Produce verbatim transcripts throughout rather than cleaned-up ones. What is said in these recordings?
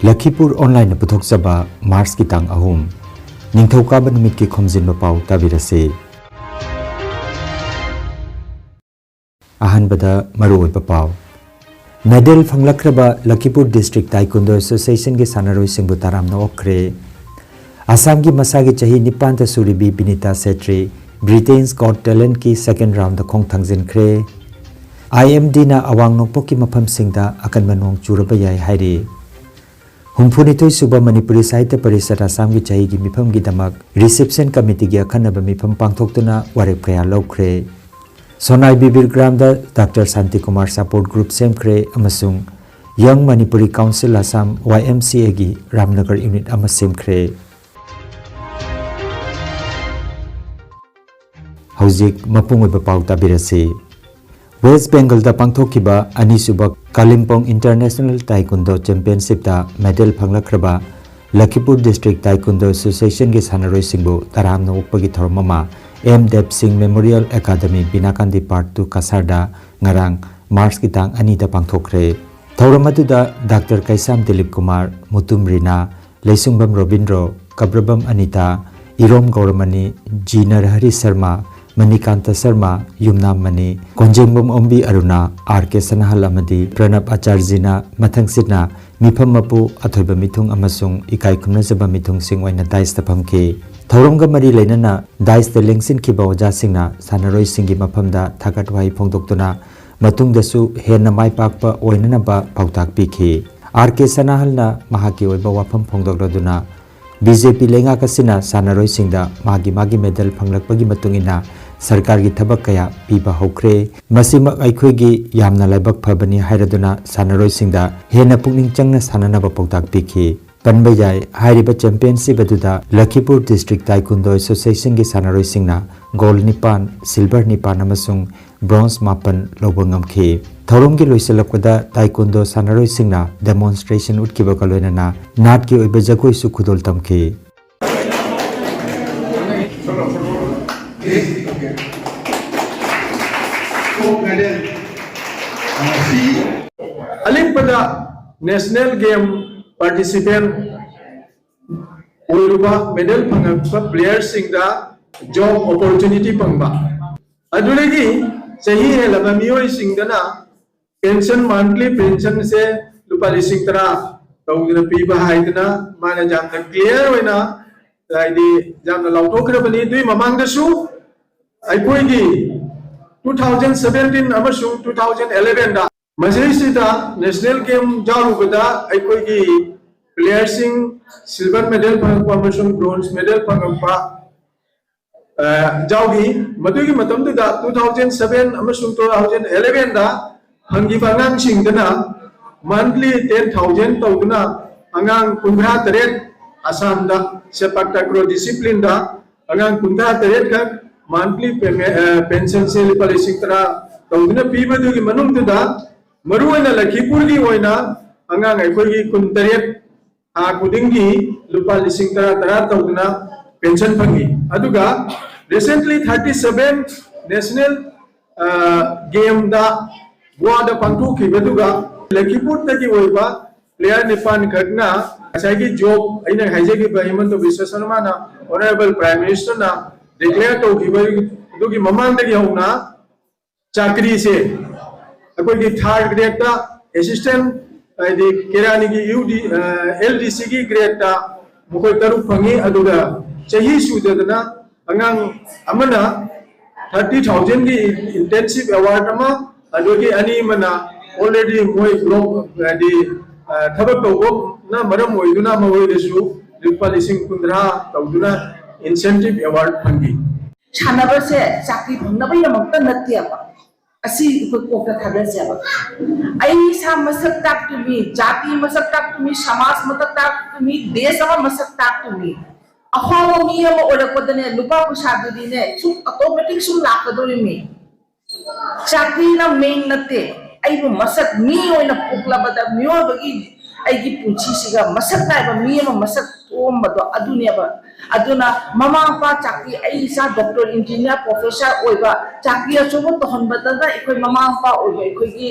ꯂꯈꯤꯄꯨꯔ ꯑꯣꯟꯂꯥꯏꯟꯅ ꯄꯨꯊꯣꯛꯆꯕ ꯃꯥꯔꯆꯀꯤ ꯇꯥꯡ ꯑꯍꯨꯝ, ꯅꯤꯡꯊꯧꯀꯥꯕ ꯅꯨꯃꯤꯠꯀꯤ ꯈꯣꯝꯖꯤꯟꯕ ꯄꯥꯎ ꯇꯥꯕꯤꯔꯁꯤ꯫ ꯑꯍꯥꯟꯕꯗ ꯃꯔꯨꯑꯣꯏꯕ ꯄꯥꯎ꯫ ꯃꯦꯗꯜ ꯐꯪꯂꯛꯈ꯭ꯔꯕ ꯂꯈꯤꯄꯨꯔ ꯗꯤꯁꯇ꯭ꯔꯤꯛ ꯇꯥꯏꯀꯨꯟꯗꯣ ꯑꯦꯁꯣꯁꯤꯌꯦꯁꯟꯒꯤ ꯁꯥꯟꯅꯔꯣꯏꯁꯤꯡꯕꯨ ꯇꯔꯥꯝꯅ ꯑꯣꯛꯈ꯭ꯔꯦ꯫ ꯑꯁꯥꯝꯒꯤ ꯃꯁꯥꯒꯤ ꯆꯍꯤ ꯅꯤꯄꯥꯟꯗ ꯁꯨꯔꯤꯕꯤ ꯕꯤꯅꯤꯇꯥ ꯁꯦꯇ꯭ꯔꯤ ꯕ꯭ꯔꯤꯇꯦꯟꯁ ꯒꯣꯠ ꯇꯦꯂꯦꯟꯠꯀꯤ ꯁꯦꯀꯦꯟ ꯔꯥꯎꯟꯗ ꯈꯣꯡ ꯊꯥꯡꯖꯤꯟꯈ꯭ꯔꯦ꯫ ꯑꯥꯏ ꯑꯦꯝ ꯗꯤꯅ ꯑꯋꯥꯡ ꯅꯣꯡꯄꯣꯛꯀꯤ ꯃꯐꯝꯁꯤꯡꯗ ꯑꯀꯟꯕ ꯅꯣꯡ ꯆꯨꯔꯕ ꯌꯥꯏ ꯍꯥꯏꯔꯤ꯫ ꯍꯨꯝꯐꯨꯅꯤꯊꯣꯏ ꯁꯨꯕ ꯃꯅꯤꯄꯨꯔꯤ ꯁꯥꯍꯤꯇ꯭ꯌ ꯄꯔꯤꯁꯠ ꯑꯁꯥꯝꯒꯤ ꯆꯍꯤꯒꯤ ꯃꯤꯐꯝꯒꯤꯗꯃꯛ ꯔꯤꯁꯦꯞꯁꯟ ꯀꯃꯤꯇꯤꯒꯤ ꯑꯈꯟꯅꯕ ꯃꯤꯐꯝ ꯄꯥꯡꯊꯣꯛꯇꯨꯅ ꯋꯥꯔꯦꯞ ꯀꯌꯥ ꯂꯧꯈ꯭ꯔꯦ꯫ ꯁꯣꯅꯥꯏ ꯕꯤꯕꯤꯔ ꯒ꯭ꯔꯥꯝꯗ ꯗꯥꯛꯇꯔ ꯁꯥꯟꯇꯤꯀꯨꯃꯥꯔ ꯁꯄꯣꯔꯠ ꯒ꯭ꯔꯨꯞ ꯁꯦꯝꯈ꯭ꯔꯦ ꯑꯃꯁꯨꯡ ꯌꯪ ꯃꯅꯤꯄꯨꯔꯤ ꯀꯥꯎꯟꯁꯤꯜ ꯑꯁꯥꯝ, ꯋꯥꯏ ꯑꯦꯝ ꯁꯤ ꯑꯦꯒꯤ ꯔꯥꯝꯅꯒꯔ ꯌꯨꯅꯤꯠ ꯑꯃ ꯁꯦꯝꯈ꯭ꯔꯦ꯫ ꯍꯧꯖꯤꯛ ꯃꯄꯨꯡ ꯑꯣꯏꯕ ꯄꯥꯎ ꯇꯥꯕꯤꯔꯁꯤ꯫ ꯋꯦꯁ ꯕꯦꯡꯒꯜꯗ ꯄꯥꯡꯊꯣꯛꯈꯤꯕ ꯑꯅꯤꯁꯨꯕ ꯀꯥꯂꯤꯝꯄꯣꯡ ꯏꯟꯇꯔꯅꯦꯁꯅꯦꯜ ꯇꯥꯏꯀꯨꯟꯗꯣ ꯆꯦꯝꯄꯤꯌꯟꯁꯤꯞꯇ ꯃꯦꯗꯜ ꯐꯪꯂꯛꯈ꯭ꯔꯕ ꯂꯈꯤꯄꯨꯔ ꯗꯤꯁꯇ꯭ꯔꯤꯛ ꯇꯥꯏꯀꯨꯟꯗꯣ ꯑꯦꯁꯣꯁꯤꯌꯦꯁꯟꯒꯤ ꯁꯥꯟꯅꯔꯣꯏꯁꯤꯡꯕꯨ ꯇꯔꯥꯝꯅ ꯑꯣꯛꯄꯒꯤ ꯊꯧꯔꯝ ꯑꯃ M Dev Singh memorial academy, Binakandi part two, ꯀꯁꯥꯔꯗ ꯉꯔꯥꯡ ꯃꯥꯔꯆꯀꯤ ꯇꯥꯡ ꯑꯅꯤꯗ ꯄꯥꯡꯊꯣꯛꯈ꯭ꯔꯦ꯫ ꯊꯧꯔꯝ ꯑꯗꯨꯗ doctor Keisham Dilip Kumar, Mutum Rina, Leishangbam Robindro, Kabrabam Anita, Irom Gouramani, G Narahari Sarma, Manikanta Sarma, Yumnam Mani, Konjengbam Ombi Aruna, R K Sanahal ꯑꯃꯗꯤ ꯄ꯭ꯔꯅꯕ ꯑꯆꯥꯔꯖꯤꯅ ꯃꯊꯪꯁꯤꯠꯅ ꯃꯤꯐꯝ ꯃꯄꯨ, ꯑꯊꯣꯏꯕ ꯃꯤꯊꯨꯡ ꯑꯃꯁꯨꯡ ꯏꯀꯥꯏ ꯈꯨꯝꯅꯖꯕ ꯃꯤꯊꯨꯡꯁꯤꯡ ꯑꯣꯏꯅ ꯗꯥꯏꯁꯇ ꯐꯝꯈꯤ꯫ ꯊꯧꯔꯝꯒ ꯃꯔꯤ ꯂꯩꯅꯅ ꯗꯥꯏꯁꯇ ꯂꯦꯡꯁꯤꯟꯈꯤꯕ ꯑꯣꯖꯥꯁꯤꯡꯅ ꯁꯥꯟꯅꯔꯣꯏꯁꯤꯡꯒꯤ ꯃꯐꯝꯗ ꯊꯥꯒꯠ ꯋꯥꯍꯩ ꯐꯣꯡꯗꯣꯛꯇꯨꯅ ꯃꯇꯨꯡꯗꯁꯨ ꯍꯦꯟꯅ ꯃꯥꯏ ꯄꯥꯛꯄ ꯑꯣꯏꯅꯅꯕ ꯄꯥꯎꯇꯥꯛ ꯄꯤꯈꯤ꯫ ꯑꯥꯔ ꯀꯦ ꯁꯅꯥꯍꯜꯅ ꯃꯍꯥꯛꯀꯤ ꯑꯣꯏꯕ ꯋꯥꯐꯝ ꯐꯣꯡꯗꯣꯛꯂꯗꯨꯅ ꯕꯤ ꯖꯦ ꯄꯤ ꯂꯩꯉꯥꯛ ꯑꯁꯤꯅ ꯁꯥꯟꯅꯔꯣꯏꯁꯤꯡꯗ ꯃꯥꯒꯤ ꯃꯥꯒꯤ ꯃꯦꯗꯜ ꯐꯪꯂꯛꯄꯒꯤ ꯃꯇꯨꯡ ꯏꯟꯅ ꯁꯔꯀꯥꯔꯒꯤ ꯊꯕꯛ ꯀꯌꯥ ꯄꯤꯕ ꯍꯧꯈ꯭ꯔꯦ꯫ ꯃꯁꯤꯃꯛ ꯑꯩꯈꯣꯏꯒꯤ ꯌꯥꯝꯅ ꯂꯥꯏꯕꯛ ꯐꯕꯅꯤ ꯍꯥꯏꯔꯗꯨꯅ ꯁꯥꯟꯅꯔꯣꯏꯁꯤꯡꯗ ꯍꯦꯟꯅ ꯄꯨꯛꯅꯤꯡ ꯆꯪꯅ ꯁꯥꯟꯅꯅꯕ ꯄꯥꯎꯇꯥꯛ ꯄꯤꯈꯤ꯫ ꯄꯟꯕ ꯌꯥꯏ, ꯍꯥꯏꯔꯤꯕ ꯆꯦꯝꯄꯤꯌꯟꯁꯤꯞ ꯑꯗꯨꯗ ꯂꯈꯤꯄꯨꯔ ꯗꯤꯁꯇ꯭ꯔꯤꯛ ꯇꯥꯏꯀꯨꯟꯗꯣ ꯑꯦꯁꯣꯁꯤꯌꯦꯁꯟꯒꯤ ꯁꯥꯟꯅꯔꯣꯏꯁꯤꯡꯅ ꯒꯣꯜ ꯅꯤꯄꯥꯟ, ꯁꯤꯜꯚꯔ ꯅꯤꯄꯥꯟ ꯑꯃꯁꯨꯡ ꯕ꯭ꯔꯣꯟꯖ ꯃꯥꯄꯟ ꯂꯧꯕ ꯉꯝꯈꯤ꯫ ꯊꯧꯔꯝꯒꯤ ꯂꯣꯏꯁꯤꯜꯂꯛꯄꯗ ꯇꯥꯏꯀꯨꯟꯗꯣ ꯁꯥꯟꯅꯔꯣꯏꯁꯤꯡꯅ ꯗꯦꯃꯣꯟꯁꯇ꯭ꯔꯦꯁꯟ ꯎꯠꯈꯤꯕꯒ ꯂꯣꯏꯅꯅ ꯅꯥꯠꯀꯤ ꯑꯣꯏꯕ ꯖꯒꯣꯏꯁꯨ ꯈꯨꯗꯣꯜ ꯇꯝꯈꯤ꯫ ꯑꯂꯤꯡꯄꯗ ꯅꯦꯁꯅꯦꯜ ꯒꯦꯝ participant ꯑꯣꯏꯔꯨꯕ, ꯃꯦꯗꯜ ꯐꯪꯉꯛꯄ ꯄ꯭ꯂꯦꯌꯔꯁꯤꯡꯗ ꯖꯣꯕ ꯑꯣꯄꯣꯔꯆꯨꯅꯤꯇꯤ ꯐꯪꯕ꯫ ꯑꯗꯨꯗꯒꯤ ꯆꯍꯤ ꯍꯦꯜꯂꯕ ꯃꯤꯑꯣꯏꯁꯤꯡꯗꯅ ꯄꯦꯟꯁꯟ, ꯃꯟꯊꯂꯤ ꯄꯦꯟꯁꯟꯁꯦ ꯂꯨꯄꯥ ꯂꯤꯁꯤꯡ ꯇꯔꯥ ꯇꯧꯗꯨꯅ ꯄꯤꯕ ꯍꯥꯏꯗꯅ ꯃꯥꯅ ꯌꯥꯝꯅ ꯀ꯭ꯂꯤꯌꯥꯔ ꯑꯣꯏꯅ, ꯍꯥꯏꯗꯤ, ꯌꯥꯝꯅ ꯂꯥꯎꯊꯣꯛꯈ꯭ꯔꯕꯅꯤ꯫ ꯑꯗꯨꯒꯤ ꯃꯃꯥꯡꯗꯁꯨ ꯑꯩꯈꯣꯏꯒꯤ two thousand seventeen ꯑꯃꯁꯨꯡ two thousand elevenꯗ ꯃꯁꯤꯁꯤꯗ ꯅꯦꯁꯅꯦꯜ ꯒꯦꯝ ꯌꯥꯎꯔꯨꯕꯗ ꯑꯩꯈꯣꯏꯒꯤ ꯄ꯭ꯂꯦꯌꯔꯁꯤꯡ ꯁꯤꯜꯚꯔ ꯃꯦꯗꯜ ꯐꯪꯉꯛꯄ ꯑꯃꯁꯨꯡ ꯕ꯭ꯔꯣꯟꯖ ꯃꯦꯗꯜ ꯐꯪꯉꯛꯄ, ꯑ, ꯌꯥꯎꯈꯤ꯫ ꯃꯗꯨꯒꯤ ꯃꯇꯝꯗꯨꯗ two thousand seven ꯑꯃꯁꯨꯡ two thousand elevenꯗ ꯐꯪꯈꯤꯕ ꯑꯉꯥꯡꯁꯤꯡꯗꯅ ꯃꯟꯊꯂꯤ ten thousand ꯇꯧꯗꯨꯅ ꯑꯉꯥꯡ ꯀꯨꯟꯊ꯭ꯔꯥ ꯇꯔꯦꯠ, ꯑꯁꯥꯝꯗ ꯁꯦꯄꯥꯛ ꯇꯥꯀ꯭ꯔꯣ ꯗꯤꯁꯤꯄ꯭ꯂꯤꯟꯗ ꯑꯉꯥꯡ ꯀꯨꯟꯊ꯭ꯔꯥ ꯇꯔꯦꯠ ꯈꯛ ꯃꯟꯊꯂꯤ ꯄꯦꯟꯁꯟꯁꯦ ꯂꯨꯄꯥ ꯂꯤꯁꯤꯡ ꯇꯔꯥ ꯇꯧꯗꯨꯅ ꯄꯤꯕꯗꯨꯒꯤ ꯃꯅꯨꯡꯗꯨꯗ ꯃꯔꯨꯑꯣꯏꯅ ꯂꯈꯤꯄꯨꯔꯒꯤ ꯑꯣꯏꯅ ꯑꯉꯥꯡ ꯑꯩꯈꯣꯏꯒꯤ ꯀꯨꯟꯇꯔꯦꯠ ꯊꯥ ꯈꯨꯗꯤꯡꯒꯤ ꯂꯨꯄꯥ ꯂꯤꯁꯤꯡ ꯇꯔꯥ ꯇꯔꯥ ꯇꯧꯗꯨꯅ ꯄꯦꯟꯁꯟ ꯐꯪꯉꯤ꯫ ꯑꯗꯨꯒ recently thirty seven national ꯒꯦꯝꯗ ꯒꯣꯋꯥꯗ ꯄꯥꯡꯊꯣꯛꯈꯤꯕꯗꯨꯒ ꯂꯈꯤꯄꯨꯔꯗꯒꯤ ꯑꯣꯏꯕ ꯄ꯭ꯂꯦꯌꯔ ꯅꯤꯄꯥꯟ ꯈꯛꯅ ꯉꯁꯥꯏꯒꯤ ꯖꯣꯕ ꯑꯩꯅ ꯍꯥꯏꯖꯈꯤꯕ ꯍꯤꯃꯟꯇ ꯕꯤꯁ꯭ꯋ ꯁꯔꯃꯅ ꯑꯣꯅꯔꯦꯕꯜ ꯄ꯭ꯔꯥꯏꯝ ꯃꯤꯅꯤꯁꯇꯔꯅ ꯗꯤꯀ꯭ꯂꯦꯌꯔ ꯇꯧꯈꯤꯕ ꯑꯗꯨꯒꯤ ꯃꯃꯥꯡꯗꯒꯤ ꯍꯧꯅ ꯆꯥꯀ꯭ꯔꯤꯁꯦ ꯑꯩꯈꯣꯏꯒꯤ ꯊꯥꯔꯠ ꯒ꯭ꯔꯦꯗꯇ ꯑꯦꯁꯤꯁꯇꯦꯟ, ꯍꯥꯏꯗꯤ ꯀꯦꯔꯥꯅꯤꯒꯤ ꯌꯨ ꯗꯤ ꯑꯦꯜ ꯗꯤ ꯁꯤꯒꯤ ꯒ꯭ꯔꯦꯗꯇ ꯃꯈꯣꯏ ꯇꯔꯨꯛ ꯐꯪꯉꯤ꯫ ꯑꯗꯨꯒ ꯆꯍꯤ ꯁꯨꯗꯗꯅ ꯑꯉꯥꯡ ꯑꯃꯅ ꯊꯥꯔꯇꯤ ꯊꯥꯎꯖꯟꯒꯤ ꯏꯟꯇꯦꯟꯁꯤꯞ ꯑꯦꯋꯥꯔꯗ ꯑꯃ, ꯑꯗꯨꯗꯒꯤ ꯑꯅꯤ ꯑꯃꯅ ꯑꯣꯜꯔꯦꯗꯤ ꯃꯣꯏ ꯕ꯭ꯂꯣꯛ, ꯍꯥꯏꯗꯤ, ꯑ, ꯊꯕꯛ ꯇꯧꯕꯅ ꯃꯔꯝ ꯑꯣꯏꯗꯨꯅ ꯃꯈꯣꯏꯗꯁꯨ ꯂꯨꯄꯥ ꯂꯤꯁꯤꯡ ꯀꯨꯟꯊ꯭ꯔꯥ ꯇꯧꯗꯨꯅ ꯏꯟꯁꯦꯟꯇꯤꯞ ꯑꯦꯋꯥꯔꯗ ꯐꯪꯈꯤ꯫ ꯁꯥꯟꯅꯕꯁꯦ ꯆꯥꯀ꯭ꯔꯤ ꯐꯪꯅꯕꯒꯤꯗꯃꯛꯇ ꯅꯠꯇꯦꯕ꯫ ꯑꯁꯤ ꯑꯩꯈꯣꯏ ꯀꯣꯛꯇ ꯊꯥꯗꯁꯦꯕ꯫ ꯑꯩ ꯏꯁꯥ ꯃꯁꯛ ꯇꯥꯛꯇꯨꯃꯤ, ꯖꯥꯇꯤ ꯃꯁꯛ ꯇꯥꯛꯇꯨꯃꯤ, ꯁꯃꯥꯖ ꯃꯁꯛ ꯇꯥꯛꯇꯨꯃꯤ, ꯗꯦꯁ ꯑꯃ ꯃꯁꯛ ꯇꯥꯛꯇꯨꯃꯤ꯫ ꯑꯐꯥꯎꯕ ꯃꯤ ꯑꯃ ꯑꯣꯏꯔꯛꯄꯗꯅꯦ ꯂꯨꯄꯥ ꯄꯩꯁꯥꯗꯨꯗꯤꯅꯦ ꯁꯨꯝ ꯑꯣꯇꯣꯃꯦꯇꯤꯛ ꯁꯨꯝ ꯂꯥꯛꯀꯗꯧꯔꯤꯃꯤ꯫ ꯆꯥꯛꯇꯤꯅ ꯃꯤꯡ ꯅꯠꯇꯦ, ꯑꯩꯕꯨ ꯃꯁꯛ ꯃꯤ ꯑꯣꯏꯅ ꯄꯣꯛꯂꯕꯗ ꯃꯤꯑꯣꯏꯕꯒꯤ ꯑꯩꯒꯤ ꯄꯨꯟꯁꯤꯁꯤꯒ ꯃꯁꯛ ꯅꯥꯏꯕ ꯃꯤ ꯑꯃ ꯃꯁꯛ ꯊꯣꯛꯑꯝꯕꯗꯣ ꯑꯗꯨꯅꯦꯕ꯫ ꯑꯗꯨꯅ ꯃꯃꯥ ꯃꯄꯥ ꯆꯥꯛꯇꯤ ꯑꯩ ꯏꯆꯥ ꯗꯣꯛꯇꯔ, ꯏꯟꯖꯤꯅꯤꯌꯥꯔ, ꯄ꯭ꯔꯣꯐꯦꯁꯔ ꯑꯣꯏꯕ ꯆꯥꯛꯇꯤ ꯑꯆꯧꯕ ꯇꯧꯍꯟꯕꯗꯅ ꯑꯩꯈꯣꯏ ꯃꯃꯥ ꯃꯄꯥ ꯑꯣꯏꯕ ꯑꯩꯈꯣꯏꯒꯤ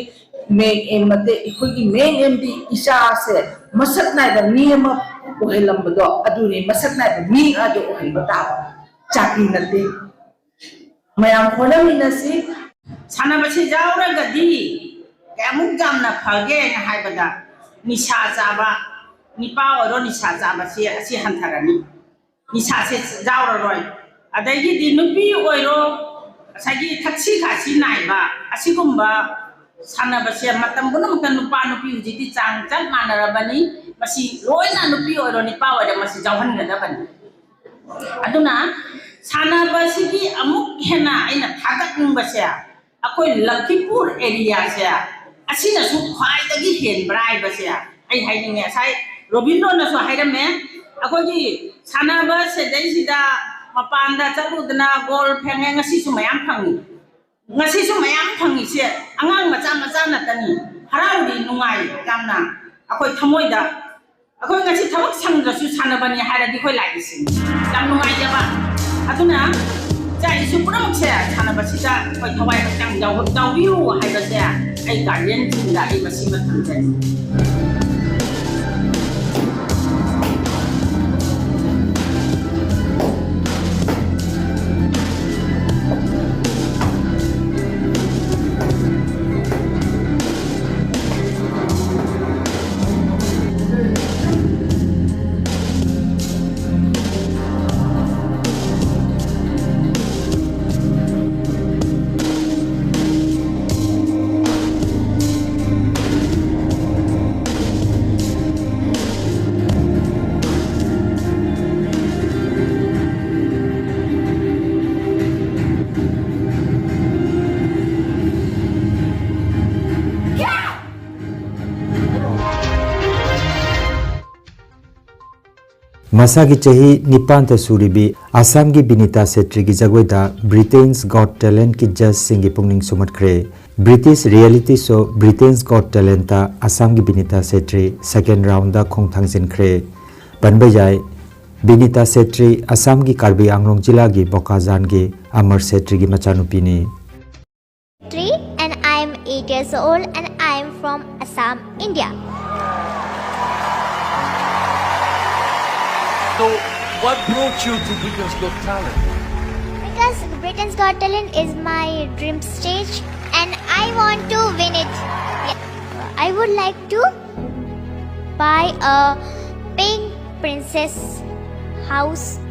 ꯃꯦꯟ ꯑꯦꯝ ꯅꯠꯇꯦ꯫ ꯑꯩꯈꯣꯏꯒꯤ ꯃꯦꯟ ꯑꯦꯝꯗꯤ ꯏꯆꯥꯁꯦ ꯃꯁꯛ ꯅꯥꯏꯕ ꯃꯤ ꯑꯃ ꯑꯣꯏꯍꯜꯂꯝꯕꯗꯣ, ꯑꯗꯨꯅꯤ꯫ ꯃꯁꯛ ꯅꯥꯏꯕ ꯃꯤ ꯑꯗꯨ ꯑꯣꯏꯍꯟꯕ ꯇꯥꯕ, ꯆꯥꯀ꯭ꯔꯤ ꯅꯠꯇꯦ꯫ ꯃꯌꯥꯝ ꯍꯣꯠꯅꯃꯤꯟꯅꯁꯤ꯫ ꯁꯥꯟꯅꯕꯁꯤ ꯌꯥꯎꯔꯒꯗꯤ ꯀꯌꯥꯃꯨꯛ ꯌꯥꯝꯅ ꯐꯒꯦꯅ ꯍꯥꯏꯕꯗ, ꯅꯤꯁꯥ ꯆꯥꯕ ꯅꯤꯄꯥ ꯑꯣꯏꯔꯣ, ꯅꯤꯁꯥ ꯆꯥꯕꯁꯤ ꯑꯁꯤ ꯍꯟꯊꯔꯅꯤ꯫ ꯅꯤꯁꯥꯁꯦ ꯌꯥꯎꯔꯔꯣꯏ꯫ ꯑꯗꯒꯤꯗꯤ ꯅꯨꯄꯤ ꯑꯣꯏꯔꯣ, ꯉꯁꯥꯏꯒꯤ ꯊꯛꯁꯤ ꯈꯥꯁꯤ ꯅꯥꯏꯕ, ꯑꯁꯤꯒꯨꯝꯕ ꯁꯥꯟꯅꯕꯁꯦ ꯃꯇꯝ ꯄꯨꯝꯅꯃꯛꯇ ꯅꯨꯄꯥ ꯅꯨꯄꯤ ꯍꯧꯖꯤꯛꯇꯤ ꯆꯥꯡ ꯆꯞ ꯃꯥꯟꯅꯔꯕꯅꯤ꯫ ꯃꯁꯤ ꯂꯣꯏꯅ ꯅꯨꯄꯤ ꯑꯣꯏꯔꯣ ꯅꯨꯄꯥ ꯑꯣꯏꯔꯣ ꯃꯁꯤ ꯌꯥꯎꯍꯟꯒꯗꯕꯅꯤ꯫ ꯑꯗꯨꯅ ꯁꯥꯟꯅꯕꯁꯤꯒꯤ ꯑꯃꯨꯛ ꯍꯦꯟꯅ ꯑꯩꯅ ꯊꯥꯒꯠꯅꯤꯡꯕꯁꯦ, ꯑꯩꯈꯣꯏ ꯂꯈꯤꯄꯨꯔ ꯑꯦꯔꯤꯌꯥꯁꯦ ꯑꯁꯤꯅꯁꯨ ꯈ꯭ꯋꯥꯏꯗꯒꯤ ꯍꯦꯟꯕ꯭ꯔꯥ ꯍꯥꯏꯕꯁꯦ ꯑꯩ ꯍꯥꯏꯅꯤꯡꯉꯦ꯫ ꯉꯁꯥꯏ ꯔꯣꯕꯤꯟꯗ꯭ꯔꯣꯅꯁꯨ ꯍꯥꯏꯔꯝꯃꯦ, ꯑꯩꯈꯣꯏꯒꯤ ꯁꯥꯟꯅꯕ ꯁꯤꯗꯩꯁꯤꯗ ꯃꯄꯥꯟꯗ ꯆꯠꯂꯨꯗꯅ ꯒꯣꯜ ꯐꯪꯉꯦ, ꯉꯁꯤꯁꯨ ꯃꯌꯥꯝ ꯐꯪꯉꯤ꯫ ꯉꯁꯤꯁꯨ ꯃꯌꯥꯝ ꯐꯪꯉꯤꯁꯦ ꯑꯉꯥꯡ ꯃꯆꯥ ꯃꯆꯥ ꯉꯥꯛꯇꯅꯤ꯫ ꯍꯔꯥꯎꯔꯤ, ꯅꯨꯡꯉꯥꯏ ꯌꯥꯝꯅ꯫ ꯑꯩꯈꯣꯏ ꯊꯃꯣꯏꯗ, ꯑꯩꯈꯣꯏ ꯉꯁꯤ ꯊꯕꯛ ꯁꯪꯗ꯭ꯔꯁꯨ ꯁꯥꯟꯅꯕꯅꯤ ꯍꯥꯏꯔꯗꯤ ꯑꯩꯈꯣꯏ ꯂꯥꯛꯏꯁꯤꯅꯤ꯫ ꯌꯥꯝ ꯅꯨꯡꯉꯥꯏꯖꯕ꯫ ꯑꯗꯨꯅ ꯏꯆꯥ ꯏꯁꯨ ꯄꯨꯝꯅꯃꯛꯁꯦ ꯁꯥꯟꯅꯕꯁꯤꯗ ꯑꯩꯈꯣꯏ ꯊꯋꯥꯏ ꯍꯛꯆꯥꯡ ꯌꯥꯎ-, ꯌꯥꯎꯕꯤꯌꯨ ꯍꯥꯏꯕꯁꯦ ꯑꯩ ꯒꯥꯔꯖꯤꯌꯟꯁꯤꯡꯗ ꯑꯩ ꯃꯁꯤꯃ ꯊꯝꯖꯅꯤꯡꯏ꯫ ꯃꯁꯥꯒꯤ ꯆꯍꯤ ꯅꯤꯄꯥꯟꯇ ꯁꯨꯔꯤꯕꯤ ꯑꯁꯥꯝꯒꯤ ꯕꯤꯅꯤꯇꯥ ꯁꯦꯇ꯭ꯔꯤꯒꯤ ꯖꯒꯣꯏꯗ Britain's Got Talentꯀꯤ ꯖꯖꯁꯤꯡꯒꯤ ꯄꯨꯛꯅꯤꯡ ꯁꯨꯝꯍꯠꯈ꯭ꯔꯦ꯫ British reality show Britain's Got Talentꯇ ꯑꯁꯥꯝꯒꯤ ꯕꯤꯅꯤꯇꯥ ꯁꯦꯇ꯭ꯔꯤ ꯁꯦꯀꯦꯟ ꯔꯥꯎꯟꯗ ꯈꯣꯡ ꯊꯥꯡꯖꯤꯟꯈ꯭ꯔꯦ꯫ ꯄꯟꯕ ꯌꯥꯏ, ꯕꯤꯅꯤꯇꯥ ꯁꯦꯇ꯭ꯔꯤ ꯑꯁꯥꯝꯒꯤ ꯀꯥꯔꯕꯤ ꯑꯪꯂꯣꯡ ꯖꯤꯂꯥꯒꯤ ꯕꯣꯀꯥꯖꯥꯟꯒꯤ ꯑꯃꯔ ꯁꯦꯇ꯭ꯔꯤꯒꯤ ꯃꯆꯥꯅꯨꯄꯤꯅꯤ꯫ Three and I am eight years old and from Assam, India. So, what brought you to Britain's Got Talent? Because Britain's Got Talent is my dream stage and I want to win it. Yeah. I would like to buy a pink princess house.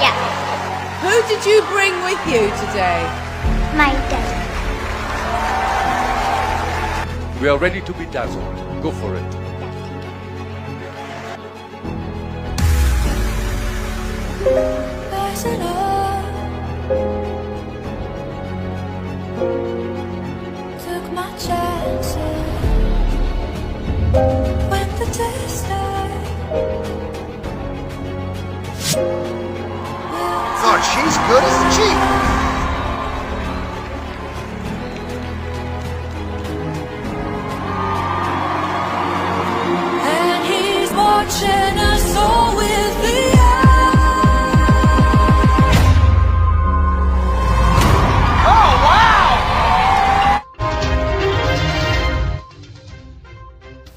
Yeah. Who did you bring with you today? My dad. We are ready to be dazzled. Go for it. Rising up, took my chances. When the day's done, Oh, she's good as cheap. And he's watching us all with the eye.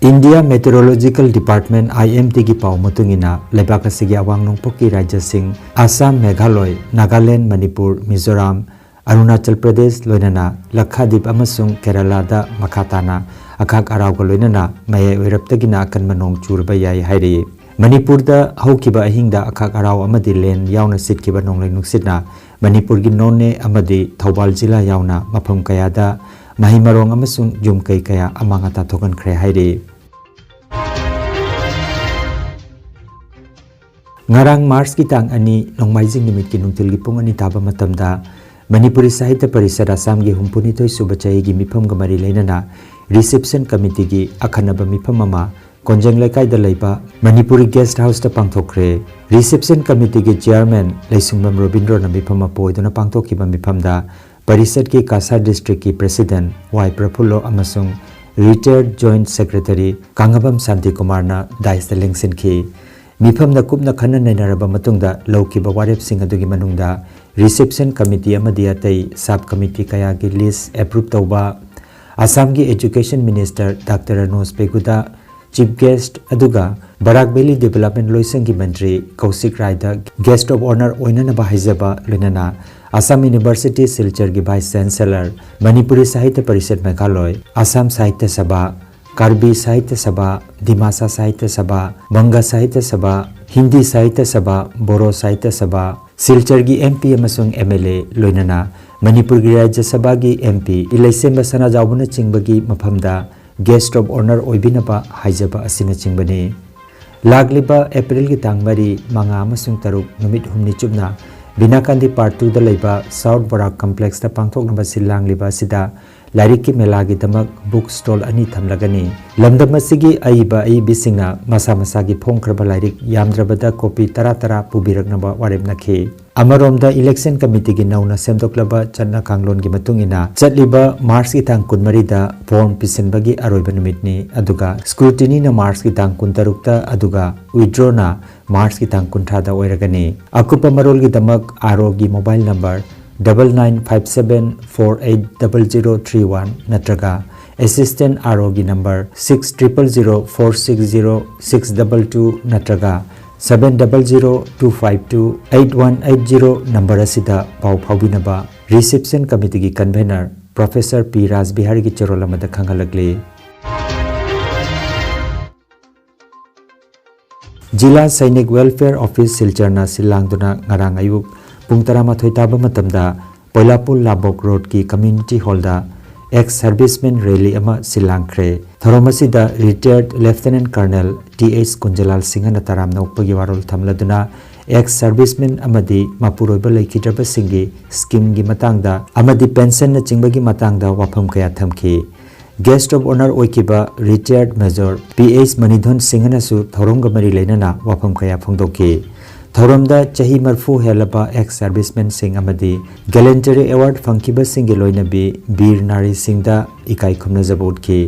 India Meteorological Department, IMD ꯒꯤ ꯄꯥꯎ ꯃꯇꯨꯡ ꯏꯟꯅ, ꯂꯩꯕꯥꯛ ꯑꯁꯤꯒꯤ ꯑꯋꯥꯡ ꯅꯣꯡꯄꯣꯛꯀꯤ ꯔꯥꯖ꯭ꯌꯁꯤꯡ ꯑꯁꯥꯝ, ꯃꯦꯘꯥꯂꯣꯏ, ꯅꯥꯒꯥꯂꯦꯟ, ꯃꯅꯤꯄꯨꯔ, ꯃꯤꯖꯣꯔꯥꯝ, ꯑꯔꯨꯅꯥꯆꯜ ꯄ꯭ꯔꯗꯦꯁ, ꯂꯣꯏꯅꯅ ꯂꯛꯈꯥꯗꯤꯞ ꯑꯃꯁꯨꯡ ꯀꯦꯔꯂꯥꯗ ꯃꯈꯥ ꯇꯥꯅ ꯑꯈꯥꯛ ꯑꯔꯥꯎꯒ ꯂꯣꯏꯅꯅ ꯃꯌꯥꯏ ꯑꯣꯏꯔꯞꯇꯒꯤꯅ ꯑꯀꯟꯕ ꯅꯣꯡ ꯆꯨꯔꯕ ꯌꯥꯏ ꯍꯥꯏꯔꯤ꯫ ꯃꯅꯤꯄꯨꯔꯗ ꯍꯧꯈꯤꯕ ꯑꯍꯤꯡꯗ ꯑꯈꯥꯛ ꯑꯔꯥꯎ ꯑꯃꯗꯤ ꯂꯦꯟ ꯌꯥꯎꯅ ꯁꯤꯠꯈꯤꯕ ꯅꯣꯡꯂꯩ ꯅꯨꯡꯁꯤꯠꯅ ꯃꯅꯤꯄꯨꯔꯒꯤ ꯅꯣꯅꯦ ꯑꯃꯗꯤ ꯊꯧꯕꯥꯜ ꯖꯤꯂꯥ ꯌꯥꯎꯅ ꯃꯐꯝ ꯀꯌꯥꯗ ꯃꯍꯩ ꯃꯔꯣꯡ ꯑꯃꯁꯨꯡ ꯌꯨꯝ ꯀꯩ ꯀꯌꯥ ꯑꯃꯥꯡ ꯑꯇꯥ ꯊꯣꯛꯍꯟꯈ꯭ꯔꯦ ꯍꯥꯏꯔꯤ꯫ ꯉꯔꯥꯡ ꯃꯥꯔꯆꯀꯤ ꯇꯥꯡ ꯑꯅꯤ, ꯅꯣꯡꯃꯥꯏꯖꯤꯡ ꯅꯨꯃꯤꯠꯀꯤ ꯅꯨꯡꯊꯤꯜꯒꯤ ꯄꯨꯡ ꯑꯅꯤ ꯇꯥꯕ ꯃꯇꯝꯗ, ꯃꯅꯤꯄꯨꯔꯤ ꯁꯥꯍꯤꯇ꯭ꯌ ꯄꯔꯤꯁꯠ ꯑꯁꯥꯝꯒꯤ ꯍꯨꯝꯐꯨꯅꯤꯊꯣꯏ ꯁꯨꯕ ꯆꯍꯤꯒꯤ ꯃꯤꯐꯝꯒ ꯃꯔꯤ ꯂꯩꯅꯅ ꯔꯤꯁꯦꯞꯁꯟ ꯀꯃꯤꯇꯤꯒꯤ ꯑꯈꯟꯅꯕ ꯃꯤꯐꯝ ꯑꯃ ꯀꯣꯟꯖꯦꯡ ꯂꯩꯀꯥꯏꯗ ꯂꯩꯕ ꯃꯅꯤꯄꯨꯔꯤ ꯒꯦꯁꯠ ꯍꯥꯎꯁꯇ ꯄꯥꯡꯊꯣꯛꯈ꯭ꯔꯦ꯫ ꯔꯤꯁꯦꯞꯁꯟ ꯀꯃꯤꯇꯤꯒꯤ ꯆꯤꯌꯥꯔꯃꯦꯟ ꯂꯩꯁꯨꯡꯕꯝ ꯔꯣꯕꯤꯟꯗ꯭ꯔꯣꯅ ꯃꯤꯐꯝ ꯃꯄꯨ ꯑꯣꯏꯗꯨꯅ ꯄꯥꯡꯊꯣꯛꯈꯤꯕ ꯃꯤꯐꯝꯗ ꯄꯔꯤꯁꯠꯀꯤ ꯀꯥꯁꯥ ꯗꯤꯁꯇ꯭ꯔꯤꯛꯀꯤ ꯄ꯭ꯔꯦꯁꯤꯗꯦꯟꯠ ꯋꯥꯏ ꯄ꯭ꯔꯐꯨꯜꯂꯣ ꯑꯃꯁꯨꯡ ꯔꯤꯇꯥꯌꯔꯗ ꯖꯣꯏꯟꯠ ꯁꯦꯀ꯭ꯔꯦꯇꯔꯤ ꯀꯥꯡꯉꯕꯝ ꯁꯥꯟꯇꯤꯀꯨꯃꯥꯔꯅ ꯗꯥꯏꯁꯇ ꯂꯦꯡꯁꯤꯟꯈꯤ꯫ ꯃꯤꯐꯝꯗ ꯀꯨꯞꯅ ꯈꯟꯅ ꯅꯩꯅꯔꯕ ꯃꯇꯨꯡꯗ ꯂꯧꯈꯤꯕ ꯋꯥꯔꯦꯞꯁꯤꯡ ꯑꯗꯨꯒꯤ ꯃꯅꯨꯡꯗ ꯔꯤꯁꯦꯞꯁꯟ ꯀꯃꯤꯇꯤ ꯑꯃꯗꯤ ꯑꯇꯩ ꯁꯕ ꯀꯃꯤꯇꯤ ꯀꯌꯥꯒꯤ ꯂꯤꯁ ꯑꯦꯄ꯭ꯔꯨꯞ ꯇꯧꯕ, ꯑꯁꯥꯝꯒꯤ Education Minister Doctor ꯔꯅꯣꯖ ꯄꯦꯒꯨꯗ, Chief Guest ꯑꯗꯨꯒ ꯕꯔꯥꯛ ꯚꯦꯂꯤ ꯗꯤꯕꯦꯂꯞꯃꯦꯟ ꯂꯣꯏꯁꯪꯒꯤ ꯃꯟꯇ꯭ꯔꯤ ꯀꯧꯁꯤꯛ ꯔꯥꯏꯗ Guest of Honour ꯑꯣꯏꯅꯅꯕ ꯍꯥꯏꯖꯕ, ꯂꯣꯏꯅꯅ ꯑꯁꯥꯝ ꯌꯨꯅꯤꯚꯔꯁꯤꯇꯤ ꯁꯤꯜꯆꯔꯒꯤ Vice Chancellor, ꯃꯅꯤꯄꯨꯔꯤ ꯁꯥꯍꯤꯇ꯭ꯌ ꯄꯔꯤꯁꯠ ꯃꯦꯘꯥꯂꯣꯏ, ꯑꯁꯥꯝ ꯁꯥꯍꯤꯇ꯭ꯌ ꯁꯚꯥ, ꯀꯥꯔꯕꯤ ꯁꯥꯍꯤꯇ꯭ꯌ ꯁꯚꯥ, ꯗꯤꯃꯥꯁꯥ ꯁꯥꯍꯤꯇ꯭ꯌ ꯁꯚꯥ, ꯕꯪꯒꯥ ꯁꯥꯍꯤꯇ꯭ꯌ ꯁꯚꯥ, ꯍꯤꯟꯗꯤ ꯁꯥꯍꯤꯇ꯭ꯌ ꯁꯚꯥ, ꯕꯣꯔꯣ ꯁꯥꯍꯤꯇ꯭ꯌ ꯁꯚꯥ, ꯁꯤꯜꯆꯔꯒꯤ MP ꯑꯃꯁꯨꯡ MLA, ꯂꯣꯏꯅꯅ ꯃꯅꯤꯄꯨꯔꯒꯤ ꯔꯥꯖ꯭ꯌ ꯁꯚꯥꯒꯤ MP ꯏꯂꯩꯁꯦꯝꯕ ꯁꯅꯥꯖꯥꯎꯕꯅꯆꯤꯡꯕꯒꯤ ꯃꯐꯝꯗ Guest of Honour ꯑꯣꯏꯕꯤꯅꯕ ꯍꯥꯏꯖꯕ ꯑꯁꯤꯅꯆꯤꯡꯕꯅꯤ꯫ ꯂꯥꯛꯂꯤꯕ ꯑꯦꯄ꯭ꯔꯤꯜꯒꯤ ꯇꯥꯡ ꯃꯔꯤ, ꯃꯉꯥ ꯑꯃꯁꯨꯡ ꯇꯔꯨꯛ, ꯅꯨꯃꯤꯠ ꯍꯨꯝꯅꯤ ꯆꯨꯞꯅ ꯕꯤꯅꯥꯀꯥꯟꯗꯤ Part Twoꯗ ꯂꯩꯕ South Barak Complexꯇ ꯄꯥꯡꯊꯣꯛꯅꯕ ꯁꯤꯜ ꯂꯥꯡꯂꯤꯕ ꯑꯁꯤꯗ ꯂꯥꯏꯔꯤꯛꯀꯤ ꯃꯦꯂꯥꯒꯤꯗꯃꯛ book stall ꯑꯅꯤ ꯊꯝꯂꯒꯅꯤ꯫ ꯂꯝꯗꯝ ꯑꯁꯤꯒꯤ ꯑꯏꯕ ꯑꯏꯕꯤꯁꯤꯡꯅ ꯃꯁꯥ ꯃꯁꯥꯒꯤ ꯐꯣꯡꯈ꯭ꯔꯕ ꯂꯥꯏꯔꯤꯛ ꯌꯥꯝꯗ꯭ꯔꯕꯗ copy ꯇꯔꯥ ꯇꯔꯥ ꯄꯨꯕꯤꯔꯛꯅꯕ ꯋꯥꯔꯦꯞꯅꯈꯤ꯫ ꯑꯃꯔꯣꯝꯗ, Election Committeeꯒꯤ ꯅꯧꯅ ꯁꯦꯝꯗꯣꯛꯂꯕ ꯆꯠꯅ ꯀꯥꯡꯂꯣꯟꯒꯤ ꯃꯇꯨꯡ ꯏꯟꯅ, ꯆꯠꯂꯤꯕ Marchꯀꯤ ꯇꯥꯡ ꯀꯨꯟꯃꯔꯤꯗ form ꯄꯤꯁꯤꯟꯕꯒꯤ ꯑꯔꯣꯏꯕ ꯅꯨꯃꯤꯠꯅꯤ, ꯑꯗꯨꯒ scrutinyꯅ Marchꯀꯤ ꯇꯥꯡ ꯀꯨꯟꯇꯔꯨꯛꯇ, ꯑꯗꯨꯒ withdrawꯅ Marchꯀꯤ ꯇꯥꯡ ꯀꯨꯟꯊ꯭ꯔꯥꯗ ꯑꯣꯏꯔꯒꯅꯤ꯫ ꯑꯀꯨꯞꯄ ꯃꯔꯣꯜꯒꯤꯗꯃꯛ ROꯒꯤ mobile number double nine five seven four eight double zero three one ꯅꯠꯇ꯭ꯔꯒ Assistant ROꯒꯤ number six triple zero four six zero six double two ꯅꯠꯇ꯭ꯔꯒ seven double zero two five two eight one eight zero number ꯑꯁꯤꯗ ꯄꯥꯎ ꯐꯥꯎꯕꯤꯅꯕ Reception Committeeꯒꯤ Convener Professor P ꯔꯥꯖꯕꯤꯍꯥꯔꯤꯒꯤ ꯆꯦꯔꯣꯜ ꯑꯃꯗ ꯈꯪꯍꯜꯂꯛꯂꯤ꯫ ꯖꯤꯂꯥ ꯁꯩꯅꯤꯛ Welfare Office ꯁꯤꯜꯆꯔꯅ ꯁꯤꯜ ꯂꯥꯡꯗꯨꯅ ꯉꯔꯥꯡ ꯑꯌꯨꯛ ꯄꯨꯡ ꯇꯔꯥꯃꯥꯊꯣꯏ ꯇꯥꯕ ꯃꯇꯝꯗ ꯄꯣꯏꯂꯥꯄꯨꯜ ꯂꯥꯕꯣꯛ ꯔꯣꯗꯀꯤ community hallꯗ ex serviceman rally ꯑꯃ ꯁꯤꯜ ꯂꯥꯡꯈ꯭ꯔꯦ꯫ ꯊꯧꯔꯝ ꯑꯁꯤꯗ retired Lieutenant Colonel Th ꯀꯨꯟꯖꯂꯥꯜ ꯁꯤꯡꯍꯅ ꯇꯔꯥꯝꯅ ꯑꯣꯛꯄꯒꯤ ꯋꯥꯔꯣꯜ ꯊꯝꯂꯗꯨꯅ ex serviceman ꯑꯃꯗꯤ ꯃꯄꯨꯔꯣꯏꯕ ꯂꯩꯈꯤꯗ꯭ꯔꯕꯁꯤꯡꯒꯤ schemeꯒꯤ ꯃꯇꯥꯡꯗ ꯑꯃꯗꯤ pensionꯅꯆꯤꯡꯕꯒꯤ ꯃꯇꯥꯡꯗ ꯋꯥꯐꯝ ꯀꯌꯥ ꯊꯝꯈꯤ꯫ Guest of Honour ꯑꯣꯏꯈꯤꯕ retired Major P H ꯃꯅꯤꯙꯟ ꯁꯤꯡꯍꯅꯁꯨ ꯊꯧꯔꯝꯒ ꯃꯔꯤ ꯂꯩꯅꯅ ꯋꯥꯐꯝ ꯀꯌꯥ ꯐꯣꯡꯗꯣꯛꯈꯤ꯫ ꯊꯧꯔꯝꯗ ꯆꯍꯤ ꯃꯔꯤꯐꯨ ꯍꯦꯜꯂꯕ ex servicemanꯁꯤꯡ ꯑꯃꯗꯤ Gallantry Award ꯐꯪꯈꯤꯕꯁꯤꯡꯒꯤ ꯂꯣꯏꯅꯕꯤ ꯕꯤꯔ ꯅꯥꯔꯤꯁꯤꯡꯗ ꯏꯀꯥꯏ ꯈꯨꯝꯅꯖꯕ ꯎꯠꯈꯤ꯫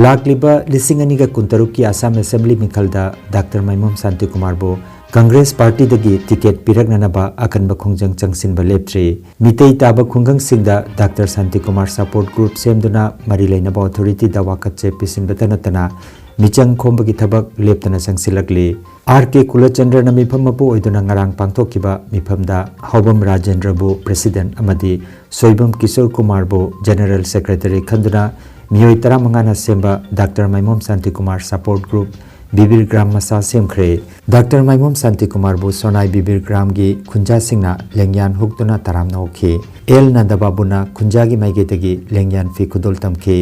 ꯂꯥꯛꯂꯤꯕ ꯂꯤꯁꯤꯡ ꯑꯅꯤꯒ ꯀꯨꯟꯇꯔꯨꯛꯀꯤ ꯑꯁꯥꯝ Assembly ꯃꯤꯈꯜꯗ ꯗꯥꯛꯇꯔ ꯃꯥꯏꯃꯣꯝ ꯁꯥꯟꯇꯤꯀꯨꯃꯥꯔꯕꯨ ꯀꯪꯒ꯭ꯔꯦꯁ ꯄꯥꯔꯇꯤꯗꯒꯤ ꯇꯤꯀꯦꯠ ꯄꯤꯔꯛꯅꯅꯕ ꯑꯀꯟꯕ ꯈꯣꯡꯖꯪ ꯆꯪꯁꯤꯟꯕ ꯂꯦꯞꯇ꯭ꯔꯤ꯫ ꯃꯤꯇꯩ ꯇꯥꯕ ꯈꯨꯡꯒꯪꯁꯤꯡꯗ ꯗꯥꯛꯇꯔ ꯁꯥꯟꯇꯤꯀꯨꯃꯥꯔ ꯁꯄꯣꯔꯠ ꯒ꯭ꯔꯨꯞ ꯁꯦꯝꯗꯨꯅ ꯃꯔꯤ ꯂꯩꯅꯕ ꯑꯣꯊꯣꯔꯤꯇꯤꯗ ꯋꯥꯀꯠꯆꯦ ꯄꯤꯁꯤꯟꯕꯇ ꯅꯠꯇꯅ ꯃꯤꯆꯪ ꯈꯣꯝꯕꯒꯤ ꯊꯕꯛ ꯂꯦꯞꯇꯅ ꯆꯪꯁꯤꯜꯂꯛꯂꯤ꯫ ꯑꯥꯔ ꯀꯦ ꯀꯨꯂꯆꯟꯗ꯭ꯔꯅ ꯃꯤꯐꯝ ꯃꯄꯨ ꯑꯣꯏꯗꯨꯅ ꯉꯔꯥꯡ ꯄꯥꯡꯊꯣꯛꯈꯤꯕ ꯃꯤꯐꯝꯗ ꯍꯥꯎꯕꯝ ꯔꯥꯖꯦꯟꯗ꯭ꯔꯕꯨ ꯄ꯭ꯔꯦꯁꯤꯗꯦꯟꯠ ꯑꯃꯗꯤ ꯁꯣꯏꯕꯝ ꯀꯤꯁꯣꯔ ꯀꯨꯃꯥꯔꯕꯨ ꯖꯦꯅꯔꯦꯜ ꯁꯦꯀ꯭ꯔꯦꯇꯔꯤ ꯈꯟꯗꯨꯅ ꯃꯤꯑꯣꯏ ꯇꯔꯥꯃꯉꯥꯅ ꯁꯦꯝꯕ doctor ꯃꯥꯏꯃꯣꯝ Shantikumar support group ꯕꯤꯕꯤꯔ gram ꯃꯆꯥ ꯁꯦꯝꯈ꯭ꯔꯦ꯫ ꯗꯥꯛꯇꯔ ꯃꯥꯏꯃꯣꯝ ꯁꯥꯟꯇꯤꯀꯨꯃꯥꯔꯕꯨ ꯁꯣꯅꯥꯏ ꯕꯤꯕꯤꯔ ꯒ꯭ꯔꯥꯝꯒꯤ ꯈꯨꯟꯖꯥꯁꯤꯡꯅ ꯂꯦꯡꯌꯥꯟ ꯍꯨꯛꯇꯨꯅ ꯇꯔꯥꯝꯅ ꯑꯣꯛꯈꯤ꯫ ꯑꯦꯜ ꯅꯟꯗꯕꯥꯕꯨꯅ ꯈꯨꯟꯖꯥꯒꯤ ꯃꯥꯏꯀꯩꯗꯒꯤ ꯂꯦꯡꯌꯥꯟ ꯐꯤ ꯈꯨꯗꯣꯜ ꯇꯝꯈꯤ꯫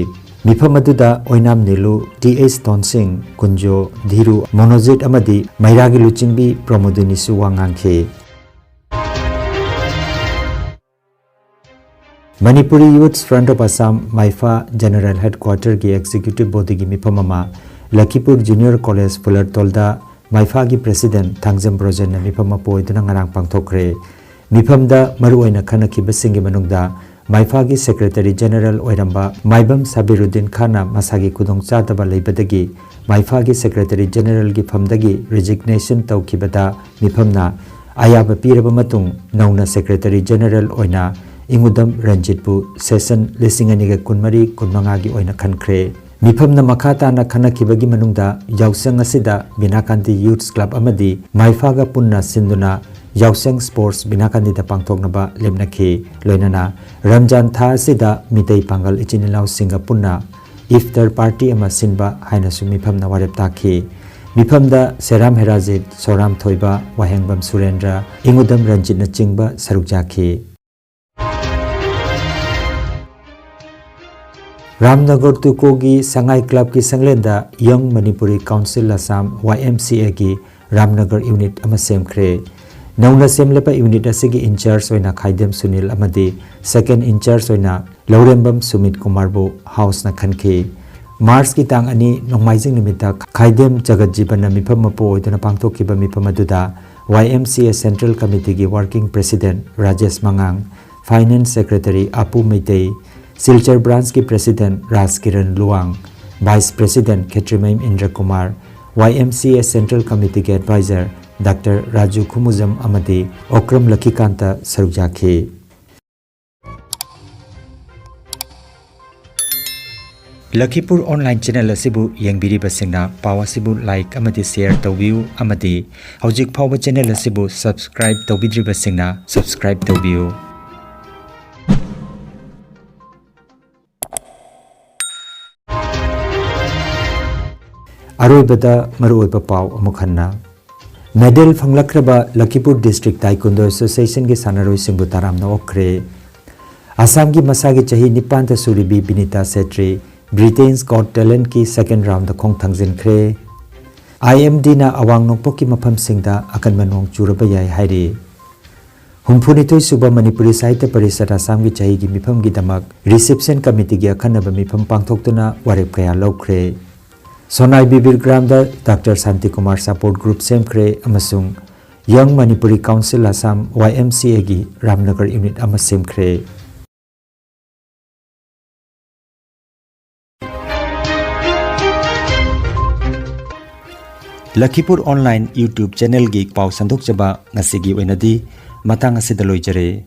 ꯃꯤꯐꯝ ꯑꯗꯨꯗ ꯑꯣꯏꯅꯥꯝ ꯅꯤꯂꯨ, ꯇꯤ ꯑꯩꯆ ꯇꯣꯟꯁꯤꯡ, ꯀꯨꯟꯖꯣ, ꯙꯤꯔꯨ, ꯃꯣꯅꯣꯖꯤꯠ ꯑꯃꯗꯤ ꯃꯩꯔꯥꯒꯤ ꯂꯨꯆꯤꯡꯕꯤ ꯄ꯭ꯔꯃꯣꯗꯤꯅꯤꯁꯨ ꯋꯥ ꯉꯥꯡꯈꯤ꯫ Manipuri youth front of Assam, MYFA, general ꯍꯦꯗꯀ꯭ꯋꯥꯇꯔꯒꯤ ꯑꯦꯛꯖꯤꯀ꯭ꯌꯨꯇꯤꯚ ꯕꯣꯗꯤꯒꯤ ꯃꯤꯐꯝ ꯑꯃ ꯂꯈꯤꯄꯨꯔ ꯖꯨꯅꯤꯌꯔ ꯀꯣꯂꯦꯖ ꯐꯨꯂꯔꯇꯣꯜꯗ ꯃꯥꯏꯐꯥꯒꯤ ꯄ꯭ꯔꯦꯁꯤꯗꯦꯟꯠ ꯊꯥꯡꯖꯝ ꯕ꯭ꯔꯣꯖꯦꯟꯅ ꯃꯤꯐꯝ ꯃꯄꯨ ꯑꯣꯏꯗꯨꯅ ꯉꯔꯥꯡ ꯄꯥꯡꯊꯣꯛꯈ꯭ꯔꯦ꯫ ꯃꯤꯐꯝꯗ ꯃꯔꯨꯑꯣꯏꯅ ꯈꯟꯅꯈꯤꯕꯁꯤꯡꯒꯤ ꯃꯅꯨꯡꯗ ꯃꯥꯏꯐꯥꯒꯤ ꯁꯦꯀ꯭ꯔꯦꯇꯔꯤ ꯖꯦꯅꯔꯦꯜ ꯑꯣꯏꯔꯝꯕ ꯃꯥꯏꯕꯝ ꯁꯥꯕꯤꯔꯨꯗꯤꯟ ꯈꯥꯟꯅ ꯃꯁꯥꯒꯤ ꯈꯨꯗꯣꯡꯆꯥꯗꯕ ꯂꯩꯕꯗꯒꯤ ꯃꯥꯏꯐꯥꯒꯤ ꯁꯦꯀ꯭ꯔꯦꯇꯔꯤ ꯖꯦꯅꯔꯦꯜꯒꯤ ꯐꯝꯗꯒꯤ ꯔꯤꯖꯤꯒꯅꯦꯁꯟ ꯇꯧꯈꯤꯕꯗ ꯃꯤꯐꯝꯅ ꯑꯌꯥꯕ ꯄꯤꯔꯕ ꯃꯇꯨꯡ ꯅꯧꯅ ꯁꯦꯀ꯭ꯔꯦꯇꯔꯤ ꯖꯦꯅꯔꯦꯜ ꯑꯣꯏꯅ ꯏꯉꯨꯗꯝ ꯔꯟꯖꯤꯠꯄꯨ ꯁꯦꯁꯟ ꯂꯤꯁꯤꯡ ꯑꯅꯤꯒ ꯀꯨꯟꯃꯔꯤ ꯀꯨꯟꯃꯉꯥꯒꯤ ꯑꯣꯏꯅ ꯈꯟꯈ꯭ꯔꯦ꯫ ꯃꯤꯐꯝꯅ ꯃꯈꯥ ꯇꯥꯅ ꯈꯟꯅꯈꯤꯕꯒꯤ ꯃꯅꯨꯡꯗ ꯌꯥꯎꯁꯪ ꯑꯁꯤꯗ ꯕꯤꯅꯥꯀꯥꯟꯇꯤ ꯌꯨꯊꯁ ꯀ꯭ꯂꯕ ꯑꯃꯗꯤ ꯃꯥꯏꯐꯥꯒ ꯄꯨꯟꯅ ꯁꯤꯟꯗꯨꯅ ꯌꯥꯎꯁꯪ ꯁ꯭ꯄꯣꯔꯠꯁ ꯕꯤꯅꯥꯀꯥꯟꯇꯤꯗ ꯄꯥꯡꯊꯣꯛꯅꯕ ꯂꯦꯞꯅꯈꯤ꯫ ꯂꯣꯏꯅꯅ ꯔꯝꯖꯥꯟ ꯊꯥ ꯑꯁꯤꯗ ꯃꯤꯇꯩ ꯄꯥꯡꯒꯜ ꯏꯆꯤꯟ ꯏꯅꯥꯎꯁꯤꯡꯒ ꯄꯨꯟꯅ ꯏꯐꯇꯔ ꯄꯥꯔꯇꯤ ꯑꯃ ꯁꯤꯟꯕ ꯍꯥꯏꯅꯁꯨ ꯃꯤꯐꯝꯅ ꯋꯥꯔꯦꯞ ꯇꯥꯈꯤ꯫ ꯃꯤꯐꯝꯗ ꯁꯦꯔꯥꯝ ꯍꯦꯔꯥꯖꯤꯠ, ꯁꯣꯔꯥꯝ ꯊꯣꯏꯕ, ꯋꯥꯍꯦꯡꯕꯝ ꯁꯨꯔꯦꯟꯗ꯭ꯔ, ꯏꯉꯨꯗꯝ ꯔꯟꯖꯤꯠꯅꯆꯤꯡꯕ ꯁꯔꯨꯛ ꯌꯥꯈꯤ꯫ ꯔꯥꯝꯅꯒꯔ ꯇꯨꯀꯣꯒꯤ ꯁꯉꯥꯏ ꯀ꯭ꯂꯕꯀꯤ ꯁꯪꯂꯦꯟꯗ ꯌꯪ ꯃꯅꯤꯄꯨꯔꯤ ꯀꯥꯎꯟꯁꯤꯜ ꯑꯁꯥꯝ, ꯋꯥꯏ ꯑꯦꯝ ꯁꯤ ꯑꯦꯒꯤ ꯔꯥꯝꯅꯒꯔ ꯌꯨꯅꯤꯠ ꯑꯃ ꯁꯦꯝꯈ꯭ꯔꯦ꯫ ꯅꯧꯅ ꯁꯦꯝꯂꯕ ꯌꯨꯅꯤꯠ ꯑꯁꯤꯒꯤ ꯏꯟꯆꯥꯔꯖ ꯑꯣꯏꯅ ꯈꯥꯏꯗꯦꯝ ꯁꯨꯅꯤꯜ ꯑꯃꯗꯤ ꯁꯦꯀꯦꯟꯗ ꯏꯟꯆꯥꯔꯖ ꯑꯣꯏꯅ ꯂꯧꯔꯦꯝꯕꯝ ꯁꯨꯃꯤꯠ ꯀꯨꯃꯥꯔꯕꯨ ꯍꯥꯎꯁꯅ ꯈꯟꯈꯤ꯫ ꯃꯥꯔꯆꯀꯤ ꯇꯥꯡ ꯑꯅꯤ ꯅꯣꯡꯃꯥꯏꯖꯤꯡ ꯅꯨꯃꯤꯠꯇ ꯈꯥꯏꯗꯦꯝ ꯖꯒꯠ ꯖꯤꯕꯟꯅ ꯃꯤꯐꯝ ꯃꯄꯨ ꯑꯣꯏꯗꯨꯅ ꯄꯥꯡꯊꯣꯛꯈꯤꯕ ꯃꯤꯐꯝ ꯑꯗꯨꯗ Y M C A central ꯀꯃꯤꯇꯤꯒꯤ ꯋꯥꯔꯀꯤꯡ ꯄ꯭ꯔꯦꯁꯤꯗꯦꯟꯠ ꯔꯥꯖꯦꯁ ꯃꯉꯥꯡ, ꯐꯥꯏꯅꯥꯟꯁ ꯁꯦꯀ꯭ꯔꯦꯇꯔꯤ ꯑꯄꯨ ꯃꯩꯇꯩ, ꯁꯤꯜꯆꯔ ꯕ꯭ꯔꯥꯟꯆꯀꯤ president Raj Kiran Luwang, vice president Khetrimayum Indra Kumar, Y M C A central ꯀꯃꯤꯇꯤꯒꯤ ꯑꯦꯗꯚꯥꯏꯖꯔ ꯗꯥꯛꯇꯔ ꯔꯥꯖꯨ ꯈꯨꯃꯨꯖꯝ ꯑꯃꯗꯤ ꯑꯣꯀ꯭ꯔꯝ ꯂꯛꯈꯤꯀꯥꯟꯇ ꯁꯔꯨꯛ ꯌꯥꯈꯤ꯫ ꯂꯈꯤꯄꯨꯔ online channel ꯑꯁꯤꯕꯨ ꯌꯦꯡꯕꯤꯔꯤꯕꯁꯤꯡꯅ ꯄꯥꯎ ꯑꯁꯤꯕꯨ like ꯑꯃꯗꯤ share ꯇꯧꯕꯤꯌꯨ ꯑꯃꯗꯤ ꯍꯧꯖꯤꯛ ꯐꯥꯎꯕ channel ꯑꯁꯤꯕꯨ subscribe ꯇꯧꯕꯤꯗ꯭ꯔꯤꯕꯁꯤꯡꯅ subscribe ꯇꯧꯕꯤꯌꯨ꯫ ꯑꯔꯣꯏꯕꯗ ꯃꯔꯨꯑꯣꯏꯕ ꯄꯥꯎ ꯑꯃꯨꯛ ꯍꯟꯅ꯫ Medal ꯐꯪꯂꯛꯈ꯭ꯔꯕ ꯂꯈꯤꯄꯨꯔ District Taekwondo Associationꯒꯤ ꯁꯥꯟꯅꯔꯣꯏꯁꯤꯡꯕꯨ ꯇꯔꯥꯝꯅ ꯑꯣꯛꯈ꯭ꯔꯦ꯫ ꯑꯁꯥꯝꯒꯤ ꯃꯁꯥꯒꯤ ꯆꯍꯤ ꯅꯤꯄꯥꯟꯗ ꯁꯨꯔꯤꯕꯤ Binita Chetri Britain's Got Talentꯀꯤ second roundꯗ ꯈꯣꯡ ꯊꯥꯡꯖꯤꯟꯈ꯭ꯔꯦ꯫ IMDꯅ ꯑꯋꯥꯡ ꯅꯣꯡꯄꯣꯛꯀꯤ ꯃꯐꯝꯁꯤꯡꯗ ꯑꯀꯟꯕ ꯅꯣꯡ ꯆꯨꯔꯕ ꯌꯥꯏ ꯍꯥꯏꯔꯤ꯫ ꯍꯨꯝꯐꯨꯅꯤꯊꯣꯏ ꯁꯨꯕ ꯃꯅꯤꯄꯨꯔꯤ ꯁꯥꯍꯤꯇ꯭ꯌ ꯄꯔꯤꯁꯠ ꯑꯁꯥꯝꯒꯤ ꯆꯍꯤꯒꯤ ꯃꯤꯐꯝꯒꯤꯗꯃꯛ reception committeeꯒꯤ ꯑꯈꯟꯅꯕ ꯃꯤꯐꯝ ꯄꯥꯡꯊꯣꯛꯇꯨꯅ ꯋꯥꯔꯦꯞ ꯀꯌꯥ ꯂꯧꯈ꯭ꯔꯦ꯫ ꯁꯣꯅꯥꯏ ꯕꯤꯕꯤꯔ ꯒ꯭ꯔꯥꯝꯗ ꯗꯥꯛꯇꯔ ꯁꯥꯟꯇꯤꯀꯨꯃꯥꯔ support group ꯁꯦꯝꯈ꯭ꯔꯦ ꯑꯃꯁꯨꯡ Young Manipuri Council Assam, YMCAꯒꯤ Ramnagar unit ꯑꯃ ꯁꯦꯝꯈ꯭ꯔꯦ꯫ ꯂꯈꯤꯄꯨꯔ online YouTube channelꯒꯤ ꯄꯥꯎ ꯁꯟꯗꯣꯛꯆꯕ ꯉꯁꯤꯒꯤ ꯑꯣꯏꯅꯗꯤ ꯃꯇꯥꯡ ꯑꯁꯤꯗ ꯂꯣꯏꯖꯔꯦ꯫